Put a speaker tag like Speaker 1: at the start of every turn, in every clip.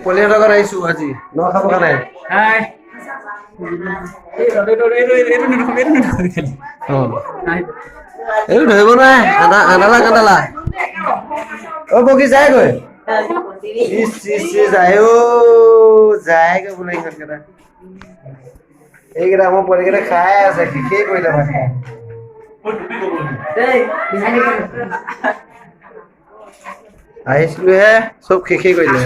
Speaker 1: পোৱালিহঁতৰ ঘৰত আহিছো আজি ন খাব কাৰণে।
Speaker 2: হাই, এইটো নেদেখো, এইটো নেদেখো খালি।
Speaker 1: অ, এইটো ধৰিব নোৱাৰে। আন্দা আন্দালা কান্দালা অ, বগী যায়গৈ। ইচ ইচ ইচ, আয়ো যায়গৈ বোলে। ইহঁতকেইটা, এইকেইটা আমাৰ পোৱালিকেইটা খাই আছে, শেষেই কৰিলে ভাত খাই। আহিছিলোহে, চব শেষেই কৰিলে।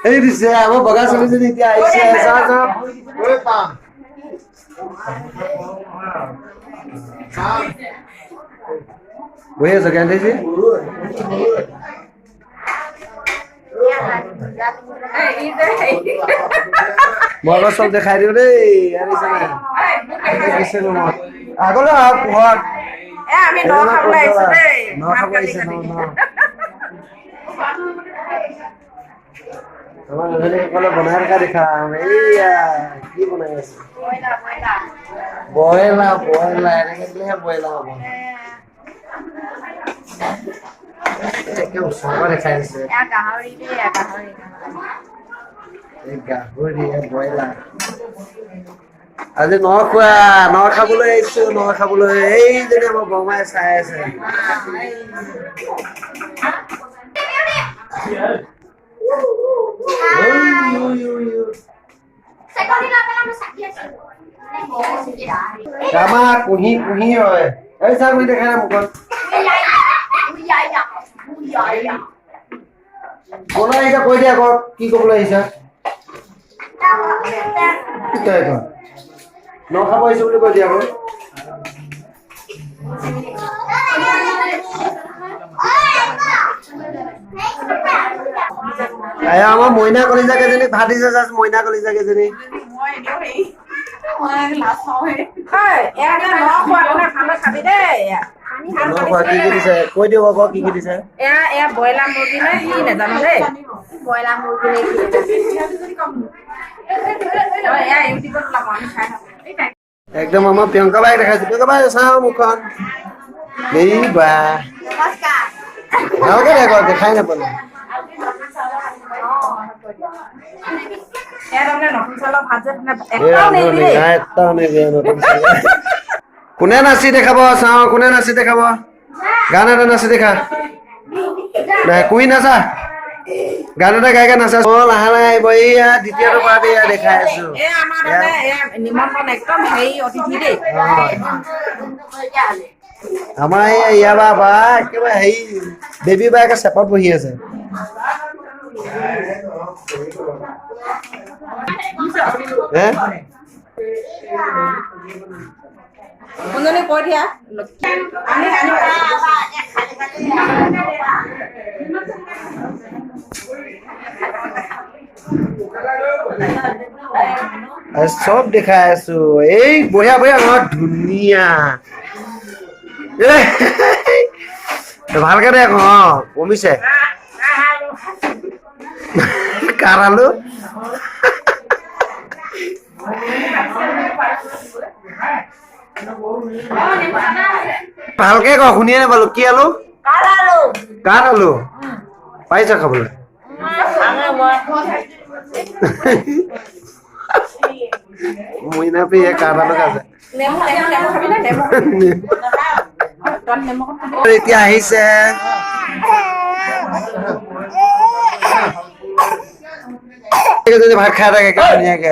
Speaker 1: এই দিছে আমাৰ বগা ছোৱালীজনী এতিয়া আহিছে। যাওঁ যাওঁ, গৈ পাম। বহি আছো জ্ঞান। মই আকৌ চব দেখাই দিওঁ দেই। আগলৈ আহক পোহৰত। ন খাব আহিছে, ন ন। আমাৰ ৰান্ধনীসকলে বনাই থকা দেখাম। এইয়া কি বনাই আছে? Broiler, broiler. এনেকে দিলেহে ব্ৰইলাৰ হ'ব। একে ওচৰৰ পৰা দেখাই দিছে। এই গাহৰি, ব্ৰইলাৰ। আজি ন খোৱা, ন খাবলৈ আহিছো, ন খাবলৈ। এইজনী আমাৰ বৰমাই চাই আছে। আমাৰ কুঁহি কুঁহি হয়। এই চাহ কুঁহি দেখাই নাই মুখত। ক'লৈ আহিছা কৈ দিয়া আকৌ, কি ক'বলৈ আহিছা? তই ক, ন খাব আহিছো বুলি কৈ দিয়া আকৌ। আয়া, আমাৰ মইনা কলিজা কেইজনী ভাত দিছে। জাষ্ট মইনা কলিজা কেইজনী। কি কি দিছে কৈ দিয়ক আকৌ, কি কি দিছে?
Speaker 3: এয়া ব্ৰইলাৰ মুৰ্গী নে কি নাজানো দেই।
Speaker 4: ব্ৰইলাৰ মুৰ্গী নে কি?
Speaker 3: এয়া ইউটিউবত ওলাব, আমি খাই থাকো।
Speaker 1: একদম আমাৰ প্ৰিয়ংকা বাইক দেখাইছো। প্ৰিয়ংকা বাই, চাওঁ মুখখন। এই বা, ভালকে দেখক, দেখাই নাপালে। কোনে নাচি দেখাব চাওঁ, কোনে নাচি দেখাব? গান এটা নাচি দেখা নাই। কুই নাচা, গান এটা গাই গাই নাচা। অ, লাহে লাহে আহিব। এইয়া দ্বিতীয়টো পাৰ্টি, এয়া দেখাই আছো। আমাৰ এই ইয়াৰ বা একেবাৰে হেৰি বেবী বা একে চেপত বহি আছে।
Speaker 3: কৈ দিয়া।
Speaker 1: চব দেখাই আছো। এই বঢ়িয়া বঢ়িয়া, ধুনীয়া। ভালকে দে। অ, কমিছে। কাৰ আলু? ভালকে ক, শুনিয়ে নাপালো। কি আলু? কাঠ আলু। পাইছ খাবলৈ? মইনা পেহীয়ে কাঠ আলু খাইছে। এতিয়া আহিছে। ভাত খাই থাকে ধুনীয়াকে।